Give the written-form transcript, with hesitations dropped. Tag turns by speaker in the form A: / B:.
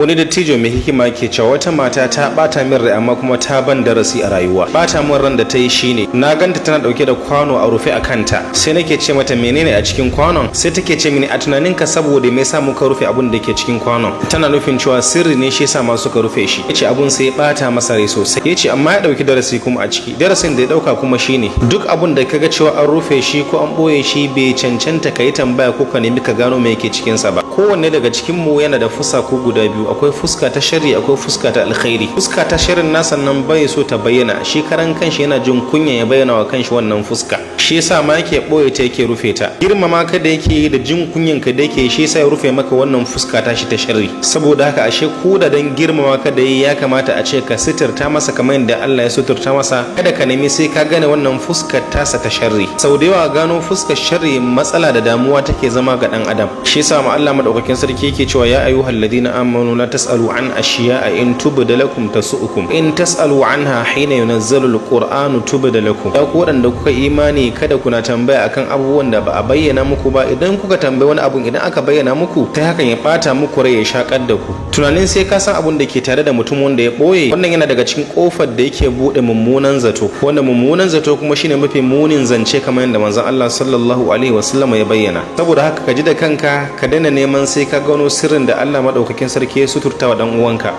A: Wani dattijo mai hikima ke cewa wata mata ta bata min rai, amma kuma ta ban darasi a rayuwa. Bata min ran da ta yi shine na ganta tana dauke da kwano a rufe a kanta. Sai nake ce mata, "Menene a cikin kwanon?" Sai take ce mini, "A tunaninka, saboda me yasa muka rufe abun da ke cikin kwanon?" Tana nufin cewa sirri ne, shi yasa ma suka rufe shi. Yace abun sai ya bata masa rai sosai. Yace amma ya dauki darasi kuma a ciki. Darasin da ya dauka kuma shine duk abun da kaga cewa an rufe shi ko an boye shi, bai cancanta ka yi tambaya ko ka nemi ka gano me yake cikinsa ba. Kowanne daga cikin mu yana da fusaku guda biyu: akwai fuska ta sharri, akwai fuska ta alkhairi. Fuska ta sharrin nasa nan bai so ta bayyana. Shi karan kanshi yana jin kunya ya bayyana wa kanshi wannan fuska, shi yasa ma yake boye ta, yake rufe ta. Girmama ka da yake yi da jin kunyan ka da yake, shi yasa ya rufe maka wannan fuska ta shi ta sharri. Saboda haka, ashe ko da dan girmama ka da yi, ya kamata a ce ka sitirta masa kamar yadda Allah ya suturta masa. Kada ka nemi sai ka gane wannan fuskar tasa ta sharri. Sau da yawa gano fuskar sharri matsala da damuwa take zama ga dan adam. Shi yasa ma Allah Madaukakin Sarki yake cewa: يا أيها الذين آمنوا لا تسألوا عن أشياء إن تبد لكم تسؤكم وإن تسألوا عنها حين ينزل القرآن تبد لكم. Ya ku waɗanda kuka imani, kada kuna tambaya akan abubuwan da ba a bayyana muku ba. Idan kuka tambayi wani abun idan aka bayyana muku, ta hakan ya bata muku rai, ya shakar da ku. Tunanin sai ka san abun da ke tare da mutum wanda ya boye, wannan yana daga cikin kofar da yake bude mummunan zato, wanda mummunan zato kuma shine mafi munin zance, kamar yadda Manzon Allah sallallahu alaihi wasallam ya bayyana. Saboda haka, ka ji da kanka, ka daina neman sai ka gano sirrin da Allah Madaukakin Sarki ya suturta wa dan uwanka.